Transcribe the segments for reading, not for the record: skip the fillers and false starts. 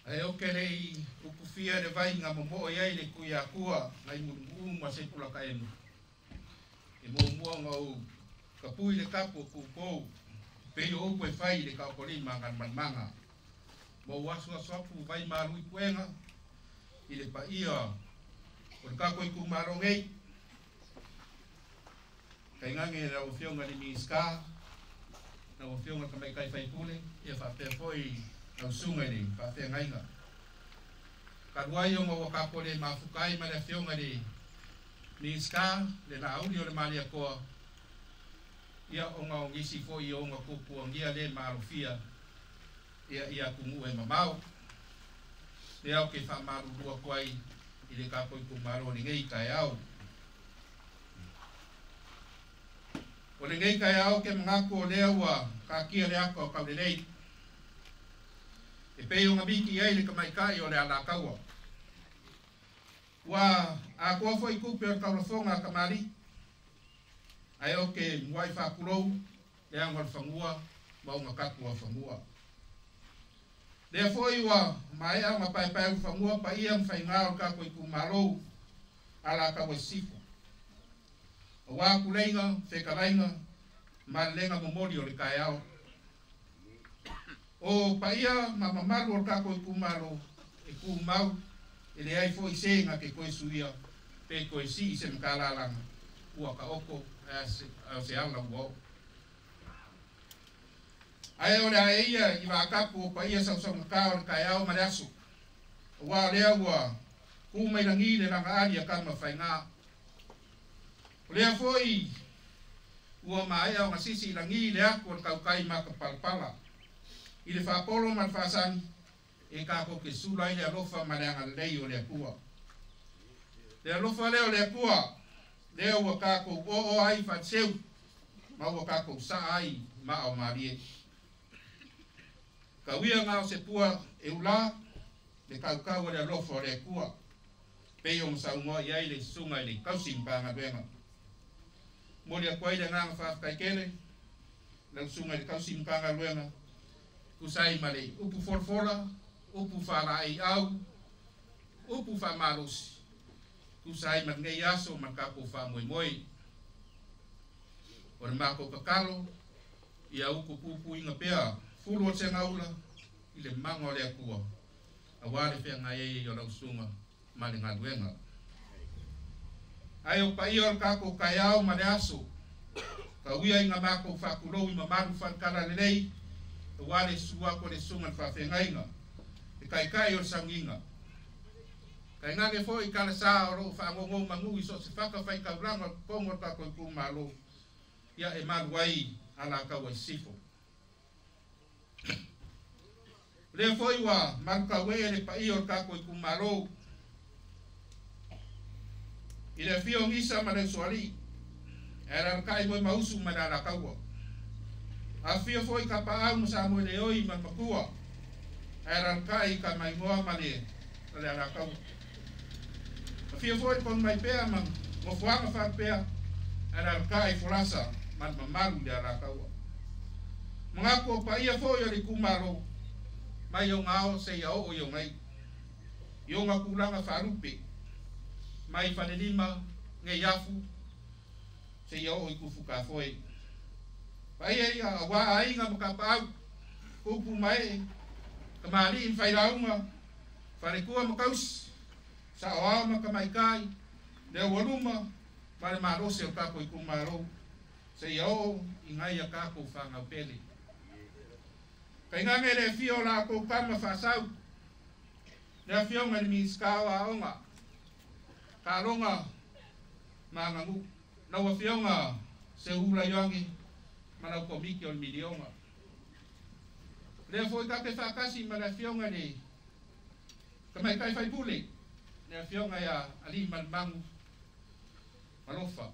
Ae oke lei ukufia le vaiga momoo i ai le Tuiatua nai mulumuu ma se pulakaemu. E muamua ona ou tapui le tapu o koukou pei o upu e fai i le taotolima a Galumalemana. Ma ou asuasu atu vai malu i puega i le paia o le tatou itumalo nei. Tainane lau Afioga i le Minisita, lau Afioga i le Tamaitai Faipule, ia faapea foi lau Susuga i le Faafeagaiga. Talu ai ona ua tatou le mafuta ai ma le Afioga i le Minisita, le Laauli o le Malietoa, ia ona o nisi foi o ona tuatuagia le maalofia ia i atunuu e mamao. Lea ou te faamalulu atu ai i le tatou itumalo i lenei taeao. O lenei taeao ke manatu o lea ua taatia le ata o taulelei. E pei ona miti ai le tamaitai o le Alataua. Ua atoa foi tupe o le taulafoga a kamali'i. Ae ou te muai faatulou le aga o le fanua ma ona tapu afanua. Lea foi ua maea ona paepaeulufanua paia ma faiga o le tatou itumalo Alataua i Sisifo. Aua tuleiga, fetalaiga, ma lelega momoli o le taeao. O paia ma mamalu o le tatou itumalo e tumau e leai foi se na te toe suia pe toe sii se matalalaga ua taoto ae o se ala ua oo. Ae o le a e ia i vaatapu o paia sausaugata o le taeao ma le aso. Aua o lea ua tu mai lagi le lagaali a tama faiga. O lea foi ua maea ona sisi i lagi le atu o le tautai matapalapala. I le faapolo ma le faasagi e tatou te sula ai le alofa ma le agalelei o le Atua. Le alofa lea o le Atua, lea ua tatou oo ai faateu ma ua tatou saa ai maa o malie. Kauia ngā o se pua e ula, le kaukau o le alofa o le Atua. Pei o masaungoa i ai le susuga i le tausi Matagaluega. Momoli atu ai le agaga faafetai tele lau susuga i le tausi Matagaluega, tusa ai ma le upu folafola, upu faalaeiau, upu faamalosi, tusa ai ma lenei aso ma le tatou faamoemoe. O le matou tatalo, ia utu puipuiga pea fulu o le segaula i le maga o le Atua, aua le feagai ai o lau susuga ma le galuega. Ae o paia o le tatou taeao ma le aso, tauia ina matou faatulou i mamalu faale-talalelei, aua le susu atu o le susuga i le faafeagaiga, le taitai o le sauniga. Tainane foi talasa o loo fagogomagu i so o se fatafaitaulaga o totonu o le tatou itumalo, ia e malu ai Alataua i Sisifo. O lea foi ua malutauee le paia o le tatou itumalo i le afio o Gisa ma le Usoalii, ae alaalatai Moemausu ma le Alataua. Afifio foi Tapaau ma Samoeleoi ma le Matua, ae alaalatai Tamaimoa ma le Alataua. Afio foi Tonumaipea ma Nofoaga Faalupea, ae alaalatai Folasa ma le mamalu i le Alataua. Manatu o paia foi o le itumalo, mai ona ao seia oo i ona iu. I ona tulaga faalupe, mai Falelima, Neiafu, seia oo i Tufutafoe. Paia ia aua aiga ma tapaau, tupu ma ee, tamalii ma failauga, faletua ma tausi, saoao ma tamaitai, le aualuma ma le malosi o tatou itumalo, seia oo i nai a tatou fanau pele. Tainane le afio o latou tama faasau, le Afioga i le Minisita o Aoga, Taaloga ma Aganuu, lau Afioga Seuula Ioane ma lau Komiti o le Miliona. Lea foi tatou te faatasi ma le Afioga i le Tamaitai Faipule, le Afioga ia Aliimalemanu Malofa.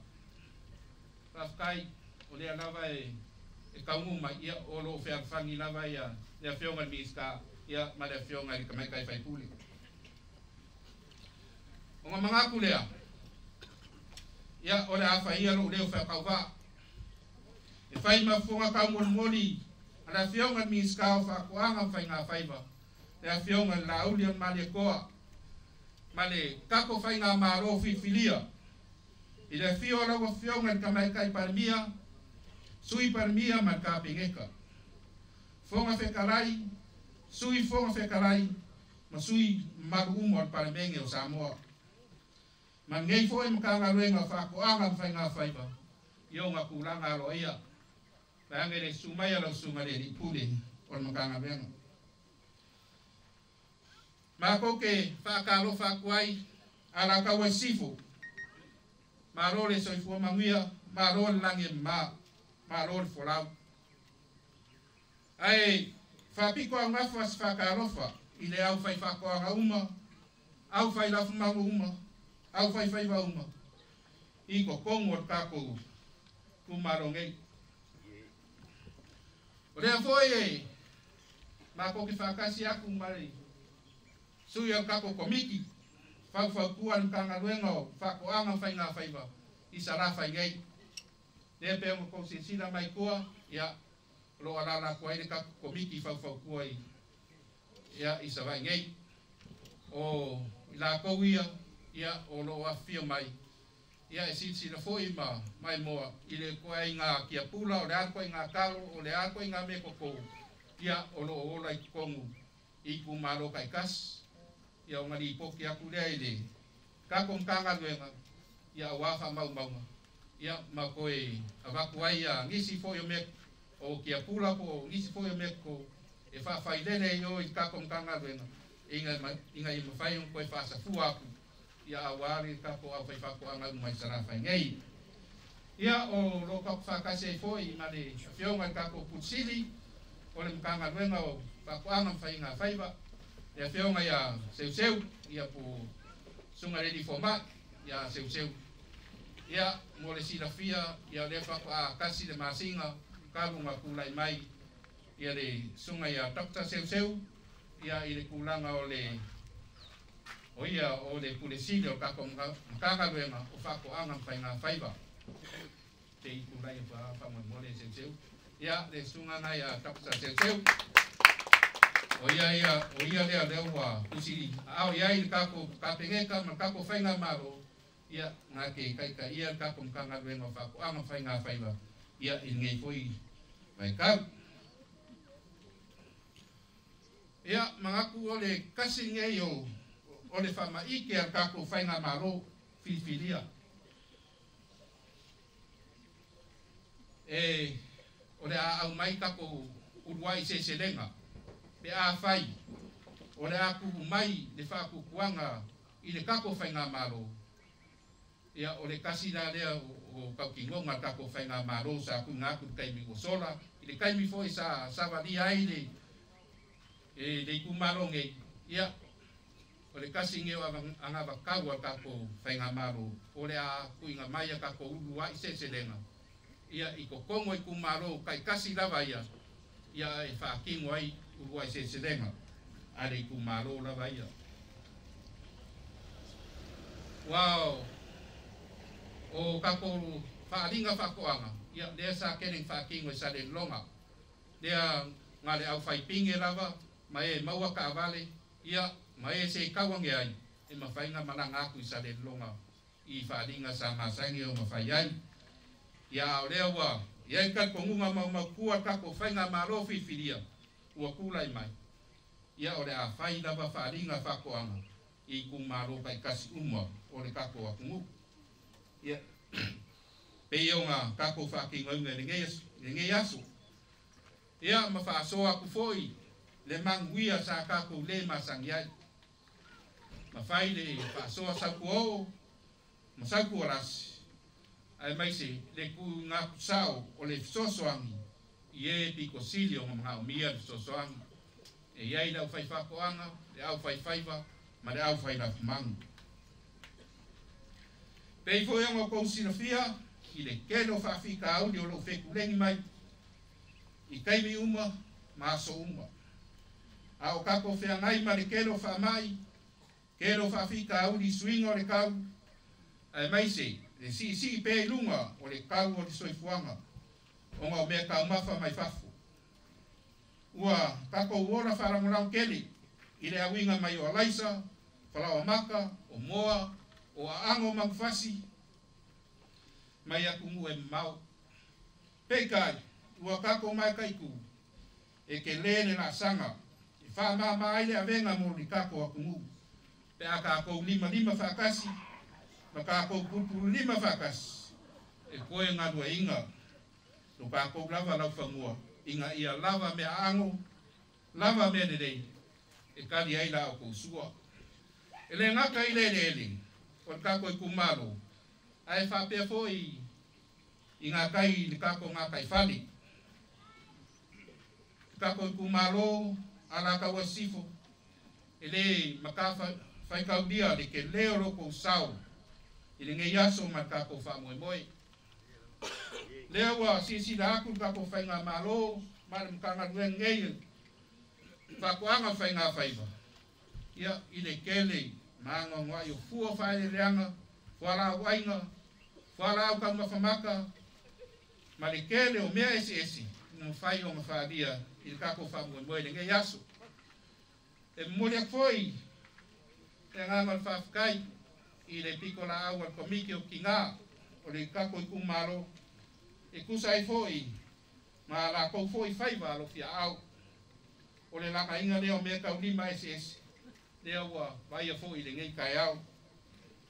Faafetai o lea lava e taunuu mai, ia o loo fealofani lava ia le Afioga i le Minisita ia ma le Afioga i le Tamaitai Faipule. Ona manatu lea, ia o le a faia lou leo faatauvaa e fai ma fofoga taumolimoli a le Afioga i le Minisita o Faatoaga ma Faigafaiva le afioga i le Laauli o le Malietoa ma le tatou faigamalo filifilia i le afio o lau Afioga i le Tamaitai Palemia, Sui Palemia ma le Kapeneta, Fofoga Fetalai, Sui Fofoga Fetalai ma sui mamalu uma o le Palemene o Samoa. Ma lenei foi Matagaluega o Faatoaga ma Faigafaiva i ona tulaga aloaia. Vaeane le susu mai a lau Susuga i le Alii Pule o le Matagaluega. Matou te faatalofa atu ai Alataua i Sisifo, malo le soifua manuia, malo le lagi e mama, malo le folau. Ae faapito augafa se faatalofa i le aufaifaatoaga uma, aufailafumagu uma, aufaifaiva uma, i totonu o le tatou itumalo nei. O lea foi e matou te faatasi atu ma le sui o le tatou komiti faufautua le Matagaluega o Faatoaga ma Faigafaiva i Salafai nei. Lea pe ona tou silasila mai tua, ia, o lo o alaala atu ai le tatou komiti faufautua i, ia, i Savaii nei. O i latou ia, ia, o lo o afifio mai, ia, e silasila foi ma maimoa i le ituaiga tiapula, o le a le ituaiga talo, o le a le ituaiga mea toto, ia, o lo o ola i totonu i itumalo taitasi. Ia ona lipoti atu lea i le tatou Matagaluega, ia aua faamaumauga, ia ma toe avatu ai ia nisi foi o mea o tiapula po o nisi foi o mea toto e faafailele i o i le tatou Matagaluega ina ia mafai ona toe faasafua atu, ia aua le tatou aufaifaatoaga uma i Salafai nei. Ia o lo o tatou faatasi ai foi ma le afioga i le tatou Pule Sili o le Matagaluega o Faatoaga ma Faigafaiva, le afioga ia Seuseu, ia po Susuga i le Alii Fomai ia Seuseu. Ia mo le silafia, ia lea faatoa 1 le masina talu ona tulai mai ia le susuga ia Dr. Seuseu ia i le tulaga o le o ia o le Pule Sili o le tatou Matagaluega o Faatoaga ma Faigafaiva. Te i tulai e faamolemole Seuseu. Ia le susuga na ia Dr. Seuseu. O ia ia, o ia lea lea ua tusi aao i ai le tatou Kapeneta ma le tatou faigamalo, ia na te taitaia le tatou Matagaluega o Faatoaga ma Faigafaiva ia i lenei foi vaitau. Ia manatu o le tasi lenei o le faamaite a le tatou faigamalo filifilia. E o le a aumai tatou uluai seleselega pe afai o le a tu'u mai le fa'atuatuaga i le tatou faigamalo, ia o le tasi la lea o tautinoga le tatou faigamalo sa tuuina atu i le taimi ua sola, i le taimi foi sa savalia ai le itumalo nei, ia o le tasi nei o agavatau a le tatou faigamalo o le a tuuina mai a tatou uluai seleselega ia i totonu o itumalo taitasi lava ia, ia e faatino ai uluai seleselega a le itumalo lava ia. Ua o tatou faaaliga faatoaga, ia lea sa tele faatino e Salelologa, lea na le aufaipine lava ma e maua taavale, ia ma e se tau age ai e mafai ona malaga atu i Salelologa i faaaliga sa masani ona fai ai. Ia a o lea ua i ai talitonuga maumautua le tatou faigamalo filifilia ua tulai mai, ia o le a fai lava faaaliga faatoaga i itumalo taitasi uma o le tatou atunuu. Ia pei ona tatou faatinoina i lenei aso. Ia ma faasoa atu foi le manuia sa tatou lē masani ai. Ma fai le faasoa sautuaoo ma sautualasi, aemaise le tuuina atu sao o le fesoasoani i e pito sili ona manaomia le fesoasoani. E i ai le aufaifaatoaga, le aufaifaiva ma le aufailafumagu. Pei foi ona outou silafia i le tele o faafitauli o loo fetulegi mai i taimi uma ma aso uma. A o tatou feagai ma le tele o faamai, tele o faafitauli i suiga o le tau, aemaise le siisii pea i luga o le tau o le soifuaga ona o mea taumafa mai fafo. Ua tatou ola faalagolago tele I le auiga mai o alaisa, fala'oamaka, o moa, o aaga o magufasi, mai atunuu e mamao. Peitai, ua tatou mataitu, e telē le laasaga, e faamāmā ai le avega mo le tatou atunuu, pe a tatou limalima faatasi, ma tatou pulupululima faatasi, e toe galueaiina lo tatou lava laufanua, ina ia lava meaaano, lava mea lelei, e tali ai la outou sua. E lē gata i le eleele, o le tatou itumalo, ae faapea foʻi i gatai i le tatou gataifale. Le tatou itumalo Alataua Sisifo, e lē matafaitaulia le telē o lo tou sao i lenei aso ma le tatou faamoemoe. Lea ua silasila atu le tatou faigamalo ma le Matagaluega nei Faatoaga Faigafaiva, ia i le tele ma anoanoai o fua faaeleeleaga, fualaau aina, fualaau taumafa mata, ma le tele o mea eseese ua mafai ona faalia i le tatou faamoemoe i lenei aso. E momoli atu foi le agaga o le faafetai i le pitolaau a le Komiti o Tinā o le tatou itumalo e tusa ai foi ma latou foi faiva alofiaao. O le lagaina lea o mea taulima eseese lea ua vaaia foi i lenei taeao.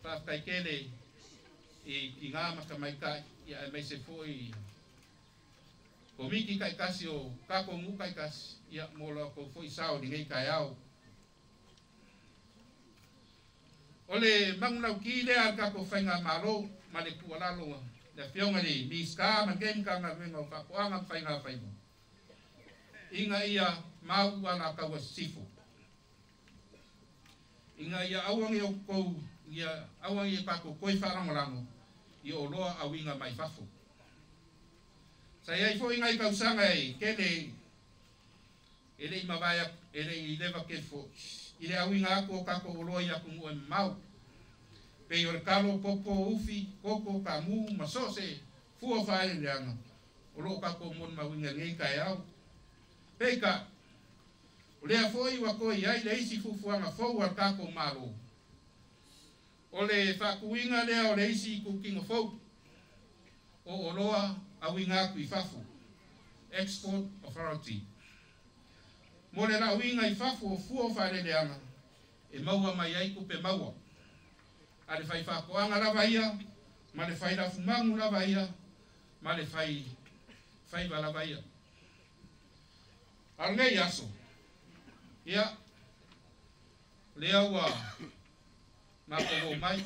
Faafetai tele i tinā ma tamaitai, ia aemaise foi Komiti taitasi o tatou nuu taitasi, ia mo latou foi sao i lenei taeao. O le manulauti lea a le tatou faigamalo ma le tuualalo a le Afioga i le Minisita ma lenei Matagaluega o Faatoaga ma Faigafaiva, ina ia mau Alataua Sisifo, ina ia aua ne i outou ia aua ne i tatou toe faalagolago i oloa auiga mai fafo. Sa i ai foi nai tausaga e tele e le i mavae e le i leva tele foi i le auiga atu o tatou oloa i atunuu e mamao, pei o le talo, popo, ufi, koko, kamu ma so o se fua faaeleeleaga o loo tatou molimauina i lenei taeao. Peitai, o lea foi ua toe i ai le isi fuafuaga fou a le tatou Malo, o le faatuina lea o le isi itutino fou o oloa auiga atu i fafo, Export Authority, mo le lauiga i fafo o fua o faaeleeleaga e maua mai ai tupe maua a le faifaatoaga lava ia, ma le failafumagu lava ia, ma le faifaiva lava ia. A o lenei aso, ia, lea ua matou oo mai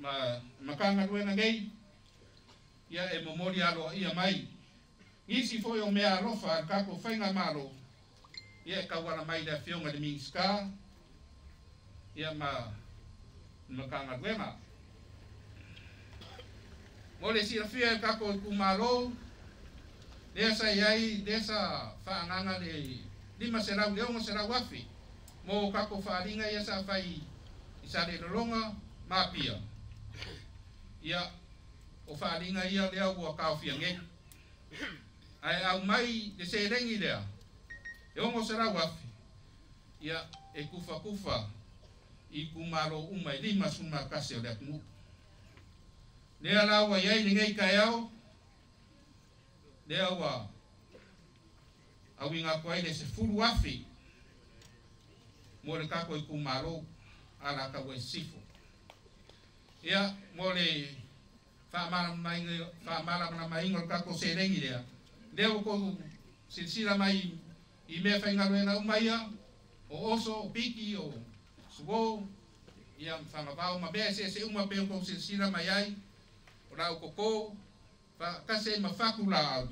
ma Matagaluega nei, ia e momoli aloaia mai nisi foi o mea alofa a le tatou faigamalo, ia e tauala mai i le Afioga i le Minisita, ia ma le Matagaluega. Mo le silafia e le tatou itumalo, lea sa i ai, lea sa faaagaaga le 500 i le 600 afe mo tatou faaaliga ia sa fai i Salelologa ma Apia. Ia, o faaaliga ia lea ua taofia nei. Ae aumai le seleni lea, e 600 afe, ia, e tufatufa i itumalo uma e 51 o le atunuu. Lea la ua i ai lenei taeao, lea ua auiga atu ai le 10,000 mo le tatou itumalo Alataua i Sisifo. Ia, mo le faamalamalamaina o le tatou seleni lea, lea ua tou silasila mai i mea faigaluega uma ia, o oso, o piki, o suo, ia ma fagavao ma mea eseese uma pei ona tou silasila mai ai, o laau koko, faatasi ai ma fatu laau,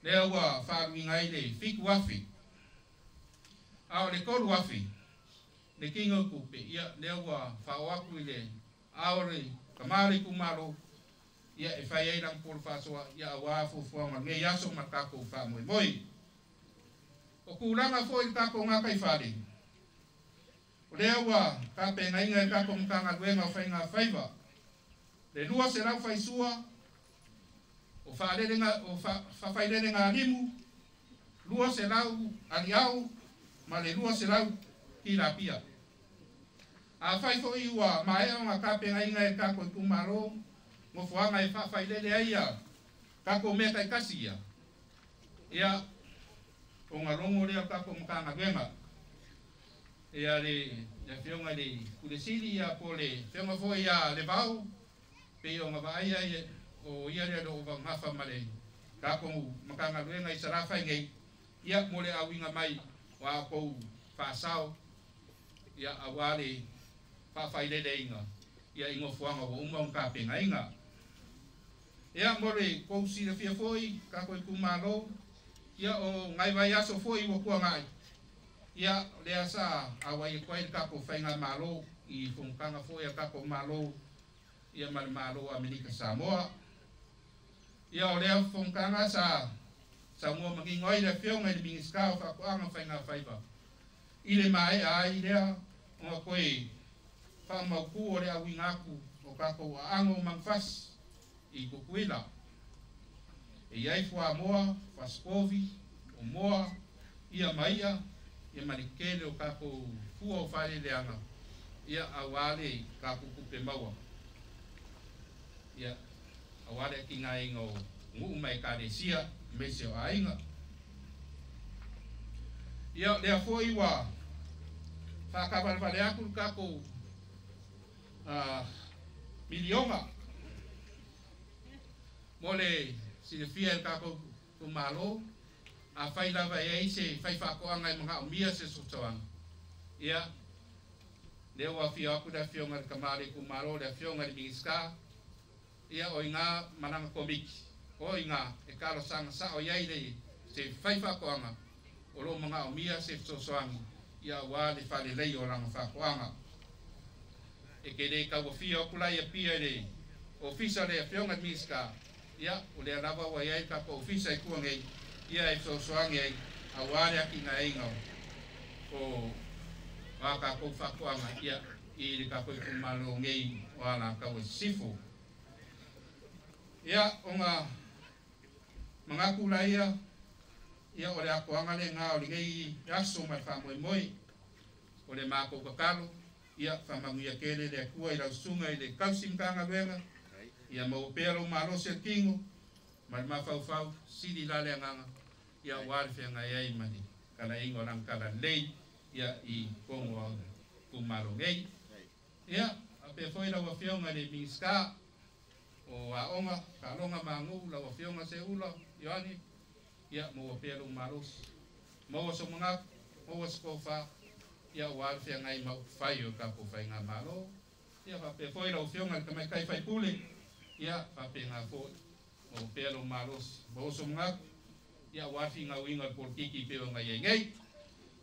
lea ua faaluina ai le 7,000. A o le 3,000 le tino i tupe, ia lea ua faaoo atu i le ao le tama o le itumalo, ia e fai ai lana polo faasoa, ia auā fuafuaga o lenei aso ma le tatou faamoemoe. O tulaga foi i le tatou gataifale, o lea ua tapenaina e le tatou Matagaluega o Faigafaiva le 200 faisua o faafailelega limu, 200 aliao ma le 200 kilapia. A fai fo'i ua maea ona tapenaina e tatou itumalo nofoaga e faafailele ai ia tatou mea taitasi ia, ia ona logo lea o tatou Matagaluega ia le afioga i le Pule Sili ia po o le afioga foi ia Levao pei ona vaaia o ia lea o loo gafa ma le tatou Matagaluega i Salafai nei ia mo le auiga mai o a outou faasao ia auā le faafaileleina ia i nofoaga ua uma ona tapenaina. Ia mo le kou silafia foi tatou itumalo ia o nai vaiaso foi ua tuanai ia lea sa auai atu ai le tatou faigamalo i fonotaga foi a tatou Malo ia ma le Malo o Amerika Samoa. Ia o lea fonotaga sa saunoa manino ai le afioga i le Minisita o Faatoaga ma Faigafaiva i le maea ai lea ona toe faamautu o le auiga atu o tatou aano o manufasi i Tutuila. E iai fuamoa, fasikovi, o moa, ia ma ia, ia ma le tele o tatou fua o faaleleaga, ia auā le tatou tupe maua. Ia auā le atinaeina o nuu ma ekalesia, aemaise o aiga. Ia lea foi ua faakavalevale atu le tatou miliona mo le silafia e le tatou itumalo. Afai lava e ai se faifaatoaga e manaomia se fesoasoani, ia lea ua afio atu le afioga i le tama o le itumalo, le afioga i le Minisita, ia o iga ma lana komiti, o iga e talosaga sao i ai le se faifaatoaga o loo manaomia se fesoasoani ia auā le faalelei o lana faatoaga. E ke le tauafia atu la ia pia i le ofisa o le afioga i le Minisita, ia o lea lava ua i ai le tatou ofisa i tua nei ia e fesoasoani ai auā le atinaeina o a tatou faatoaga ia i le tatou itumalo nei o Alataua i Sisifo. Ia ona manatu laia ia o le atoaga lena o lenei aso ma le faamoemoe o le matou tatalo ia faamanuia tele le Atua i lau susuga i le tausi Matagaluega ia maua pea lou malosi o le tino ma le mafaufau sili la le agaga ia auā le feagai ai ma le talaiga o lana talalelei ia i totonu o itumalo nei. Ia faapea foi lau afioga i le Minisita o Aoga, Taaloga ma Aganuu, lau afioga Seuula Ioane, ia maua pea lou malosi, maua sou manatu, maua se tofa ia auā le feagai ma upufai o tatou faigamalo. Ia faapea foi lau afioga i le tamaitai faipule, ia faapena foi maua pea lou malosi, maua sou manatu ia auā le finauina o le polokiki pei ona i ai nei.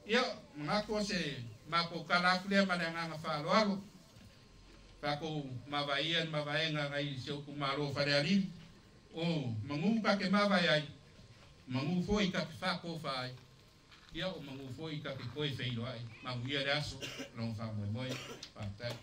Ia manatu o se matou tala atu lea ma le agaga faaaloalo tatou mavae ia le mavaega nai si ou itumalo o Falealili o manu ta te mavae ai, manu foi ta te faatofa ai, ia o manu foi ta te toe feiloai. Manuia le aso lona faamoemoe. Faafetai.